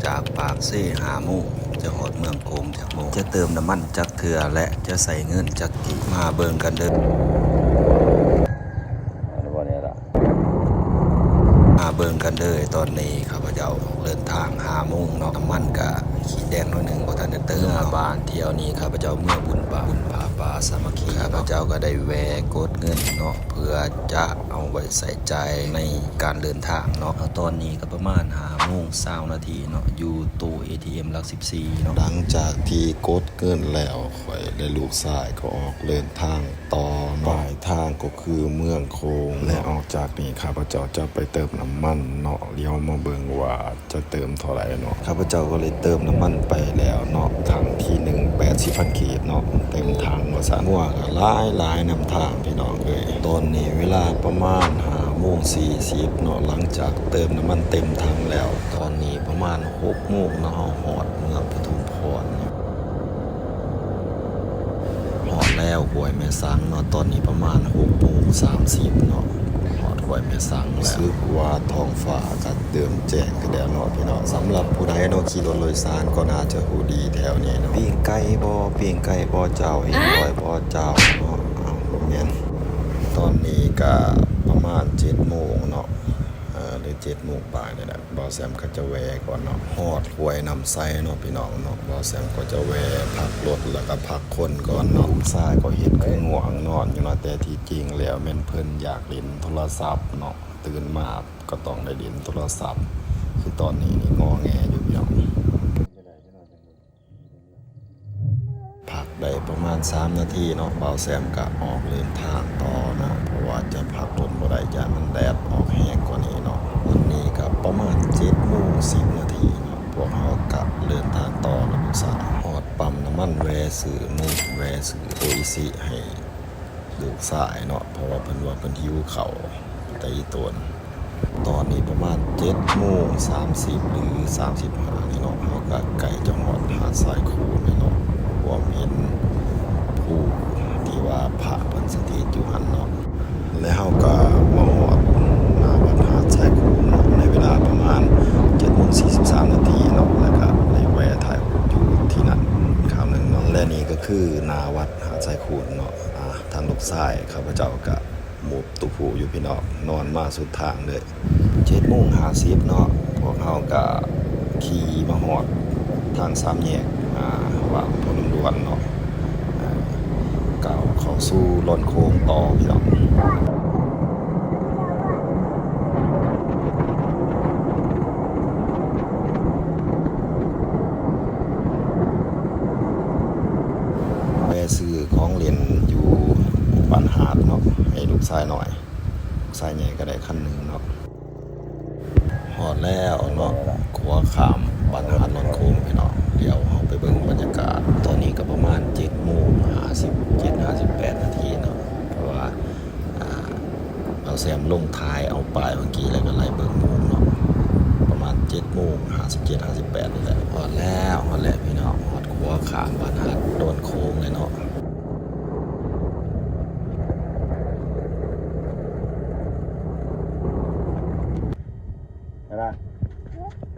ຈາກປາກເຊຫ້າໂມງ ຈະຮອດເມືອງໂຂງຈັກໂມງ ຈະເຕີມນ້ຳມັນຈັກເທື່ອ ແລະ ຈະໃຊ້ເງິນຈັກກີບ ມາເບິ່ງກັນເດີ. ອັນນີ້ລະ ມາເບິ່ງກັນເດີ. ຕອນນີ້ຂ້າພະເຈົ້າອອກເດີນທາງຫ້າໂມງເນາະ ນ້ຳມັນກະຂີດແດງໜ້ອຍໜຶ່ງ ບໍ່ທັນໄດ້ເຕີມເນາະ. ບ້ານທ່ຽວນີ້ ຂ້າພະເຈົ້າເມືອບຸນບາດ ບຸນຜ້າປ່າສາມັກຄີ ຂ້າພະເຈົ້າກະໄດ້ແວ່ກົດເງິນເນາະ ເພື່ອຈະເອົາໄວ້ໃຊ້ຈ່າຍໃນການເດີນທາງເນາະ. ຕອນນີ້ກະປະມານຫ້າໂມງຊາວນາທີເນາະ ຢູ່ຕູ້ເອທີເອັມຫຼັກສິບສີ່ເນາະ. ຫຼັງຈາກທີ່ກົດເງິນແລ້ວ ຂ້ອຍ ແລະ ລູກຊາຍກໍອອກເດີນທາງຕໍ່ເນາະ. ປາຍທາງກໍຄືເມືອງໂຂງ ແລະ ອອກຈາກນີ້ຂ້າພະເຈົ້າຈະໄປເຕີມນ້ຳມັນເນາະ. ລຽວມາເບິ່ງວ່າຈະເຕີມເທົ່າໃດເນາະ. ຂ້າພະເຈົ້າກໍໄດ້ເຕີມນ້ຳມັນໄປແລ້ວເນາະ ຖັງທີໜຶ່ງ ແປດສິບພັນກີບເນາະ. ເຕັມຖັງວ່າຊັ້ນ. ງົວກະຫຼາຍໆນຳທາງພີ່ນ້ອງເອີຍ. ຕອນນີ້ເວລາປະມານຫ້າໂມງສີ່ສິບເນາະ ຫຼັງຈາກເຕີມນ້ຳມັນເຕັມຖັງແລ້ວ. ຕອນນີ້ປະມານຫົກໂມງເນາະ ເຮົາຮອດເມືອງປະທຸມພອນເນາະ. ຮອດແລ້ວຫ້ວຍແມ່ສັງເນາະ ຕອນນີ້ປະມານຫົກໂມງສາມສິບເນາະ ຮອດຫ້ວຍແມ່ສັງແລ້ວ. ຮູ້ສຶກວ່າທ້ອງຟ້າກະເລີ່ມແຈ້ງຂຶ້ນແລ້ວເນາະພີ່ນ້ອງ. ສຳລັບຜູ້ໃດເນາະຂີ່ລົດໂດຍສານກໍໜ້າຈະຮູ້ດີແຖວນີ້ເນາະ. ປີ້ງໄກ່ບໍ່ ປີ້ງໄກ່ບໍ່ເຈົ້າ ເຫັນກ້ອຍບໍ່ເຈົ້າເນາະ. ອ້າວ ບໍ່ແມ່ນ. ຕອນນີ້ກະປະມານເຈັດໂມງເນາະ ເອີ ຫຼືເຈັດໂມງປາຍນີ້ແຫຼະ. ບ່າວແຊມກໍຈະແວ່ກ່ອນເນາະ ຮອດຫ້ວຍນ້ຳໃສເນາະພີ່ນ້ອງເນາະ. ບ່າວແຊມກໍຈະແວ່ພັກລົດ ແລ້ວກໍພັກຄົນກ່ອນເນາະ. ລູກຊາຍກໍເຮັດຄືງ່ວງນອນຢູ່ເນາະ ແຕ່ທີ່ຈິງແລ້ວແມ່ນເພິ່ນຢາກຫຼິ້ນໂທລະສັບເນາະ ຕື່ນມາກໍຕ້ອງໄດ້ຫຼິ້ນໂທລະສັບ. ຄືຕອນນີ້ນີ້ງໍແງຢູ່ພີ່ນ້ອງ. ພັກໄດ້ປະມານສາມນາທີເນາະ ບ່າວແຊມກະອອກເດີນທາງຕໍ່ເນາະ ເພາະວ່າຈະພັກດົນບໍ່ໄດ້ ຢ້ານມັນແດດອອກແຮງກວ່ານີ້ເນາະ. ຕອນນີ້ກະປະມານເຈັດໂມງສິບນາທີເນາະ ພວກເຮົາກະເດີນທາງຕໍ່ເນາະ ລູກຊາຍ. ຮອດປ້ຳນ້ຳມັນ ແວ່ຊື້ນົມ ແວ່ຊື້ໂອອິຊິໃຫ້ ລູກຊາຍເນາະ ເພາະວ່າເພິ່ນວ່າເພິ່ນຫິວເຂົ້າແຕ່ອີ່ຕົນ. ຕອນນີ້ປະມານເຈັດໂມງສາມສິບ ຫຼື ສາມສິບຫ້ານີ້ເນາະ ເຮົາກະໃກ້ຈະຮອດຫາດຊາຍຄູນແລ້ວເນາະ. ພວມເຫັນພູທີ່ວ່າພະເພິ່ນສະຖິດຢູ່ຫັ້ນເນາະ ແລະ ເຮົາກະມາຮອດໜ້າວັດຫາດຊາຍຄູນເນາະ ໃນເວລາປະມານເຈັດໂມງສີ່ສິບສາມນາທີເນາະ ແລະ ກະໄດ້ແວ່ຖ່າຍຮູບຢູ່ທີ່ນັ້ນຄາວໜຶ່ງເນາະ. ແລະ ນີ້ກະຄືໜ້າວັດຫາດຊາຍຄູນເນາະ. ອາ ທາງລູກຊາຍຂ້າພະເຈົ້າກະມຸບຕຸພູຢູ່ພີ່ນ້ອງ ນອນມາສຸດທາງເລີຍ. ເຈັດໂມງຫ້າສິບເນາະ ພວກເຮົາກະຂີ່ມາຮອດທາງສາມແຍກ ອາ ວ່າງໂພນຳດວນເນາະ ອາ ກ້າວເຂົ້າສູ່ລອນໂຂງຕໍ່ພີ່ນ້ອງ. ແວ່ຊື້ຂອງຫຼິ້ນຢູ່ບ້ານຫາດເນາະ ໃຫ້ລູກຊາຍນ້ອຍ ລູກຊາຍໃຫຍ່ກະໄດ້ຄັນໜຶ່ງເນາະ. ຮອດແລ້ວເນາະ ຂົວຂ້າມບ້ານຫາດດອນໂຂງພີ່ນ້ອງ. ດຽວເຮົາໄປເບິ່ງບັນຍາກາດ. ຕອນນີ້ກະປະມານເຈັດໂມງຫ້າສິບເຈັດ ຫ້າສິບແປດນາທີເນາະ ເພາະວ່າ ອາ ບ່າວແຊມລົງຖ່າຍເອົາປ້າຍເມື່ອກີ້ ແລ້ວກະໄລ່ເບິ່ງໂມງເນາະ ປະມານເຈັດໂມງຫ້າສິບເຈັດ ຫ້າສິບແປດນີ້ແຫຼະ. ຮອດແລ້ວ ຮອດແລ້ວພີ່ນ້ອງ ຮອດຂົວຂ້າມບ້ານຫາດດອນໂຂງແລ້ວເນາະ. ເຫັນລະ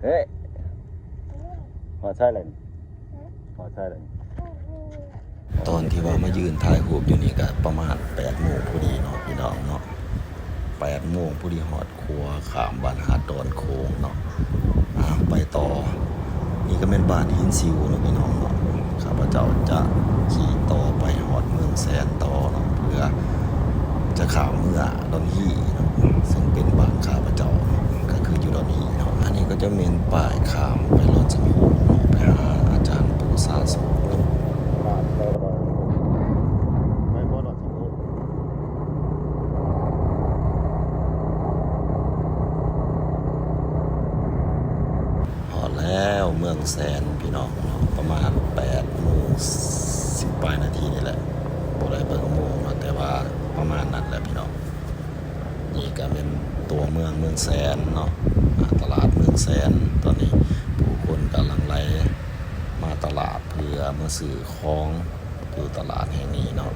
ເຮີ້ຍ ຮອດໃສລະນີ້ ຮອດໃສລະນີ້. ຕອນທີ່ວ່າມາຢືນຖ່າຍຮູບຢູ່ນີ້ກະປະມານແປດໂມງພໍດີເນາະ ພີ່ນ້ອງເນາະ ແປດໂມງພໍດີ ຮອດຂົວຂ້າມບ້ານຫາດດອນໂຂງເນາະ. ອາ ໄປຕໍ່ ນີ້ກະແມ່ນບ້ານຫີນຊິວເນາະ ພີ່ນ້ອງເນາະ. ຂ້າພະເຈົ້າຈະຂີ່ຕໍ່ໄປຮອດເມືອງແສນຕໍ່ເນາະ ເພື່ອຈະຂ້າມເມືອດອນຮີເນາະ ເຊິ່ງເປັນບ້ານຂ້າພະເຈົ້າເນາະ ກະຄືຢູ່ດອນຮີເນາະ. ອັນນີ້ກະຈະແມ່ນປ້າຍຂ້າມໄປລອດສຳໂຮງເນາະ ໄປຫາອາຈານປູຊາໂສກເນາະ. ຮອດແລ້ວເມືອງແສນພີ່ນ້ອງເນາະ ປະມານແປດໂມງສິບປາຍນາທີນີ້ແຫຼະ ບໍ່ໄດ້ເບິ່ງໂມງເນາະ ແຕ່ວ່າປະມານນັ້ນແຫຼະພີ່ນ້ອງ. ນີ້ກະແມ່ນຕົວເມືອງ ເມືອງແສນເນາະ ອາ ຕະຫຼາດເມືອງແສນ. ຕອນນີ້ຜູ້ຄົນກະຫຼັ່ງໄຫຼມາຕະຫຼາດ ເພື່ອມາຊື້ຂອງຢູ່ຕະຫຼາດແຫ່ງນີ້ເນາະ.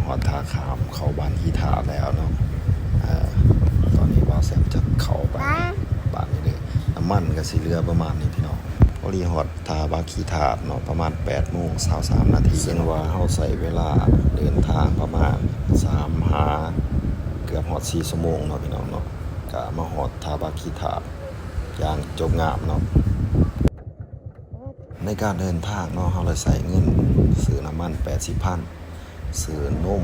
ຮອດທ່າຂ້າມເຂົ້າບ້ານຂີ້ທາດແລ້ວເນາະ. ເອີ ຕອນນີ້ບ່າວແຊມຈະເຂົ້າໄປບ້ານນີ້ເດີ. ນ້ຳມັນກໍຊິເຫຼືອປະມານນີ້ພີ່ນ້ອງ. ພໍດີຮອດທ່າບັກຂີ້ທາດເນາະ ປະມານແປດໂມງຊາວສາມນາທີ. ເຊິ່ງວ່າເຮົາໃຊ້ເວລາເດີນທາງປະມານສາມຫາເກືອບຮອດສີ່ຊົ່ວໂມງເນາະພີ່ນ້ອງເນາະ. ກໍມາຮອດທ່າບັກຂີ້ທາດຢ່າງຈົບງາມເນາະ. ໃນການເດີນທາງເນາະ ເຮົາໄດ້ໃຊ້ເງິນຊື້ນ້ຳມັນແປດສິບພັນ, ຊື້ນົມ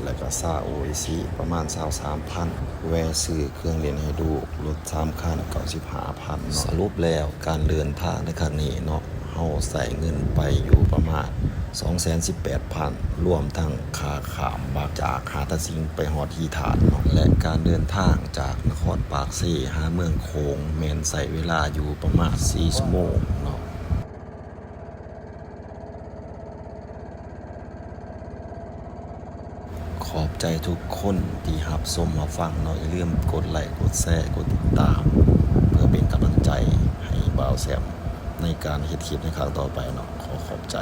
ແລະກະຊາໂອອິຊິປະມານຊາວສາມພັນ, ແວ່ຊື້ເຄື່ອງຫຼິ້ນໃຫ້ລູກລົດສາມຄັນເກົ້າສິບຫ້າພັນເນາະ. ສະຫຼຸບແລ້ວການເດີນທາງໃນຄັ້ງນີ້ເນາະ ເຮົາໃຊ້ເງິນໄປຢູ່ປະມານສອງແສນສິບແປດພັນ ລວມທັງຄ່າຂ້າມບັກຈາກທ່າຕາສິງໄປຮອດຂີ້ທາດເນາະ ແລະການເດີນທາງຈາກນະຄອນປາກເຊຫາເມືອງໂຂງ ແມ່ນໃຊ້ເວລາຢູ່ປະມານສີ່ຊົ່ວໂມງເນາະ. ຂອບໃຈທຸກຄົນທີ່ຮັບຊົມຮັບຟັງເນາະ. ຢ່າລືມກົດໄລ ກົດແຊ ກົດຕິດຕາມ ເພື່ອເປັນກຳລັງໃຈໃຫ້ບ່າວແຊມໃນການເຮັດຄລິບໃນຄັ້ງຕໍ່ໄປເນາະ. ຂໍຂອບໃຈ.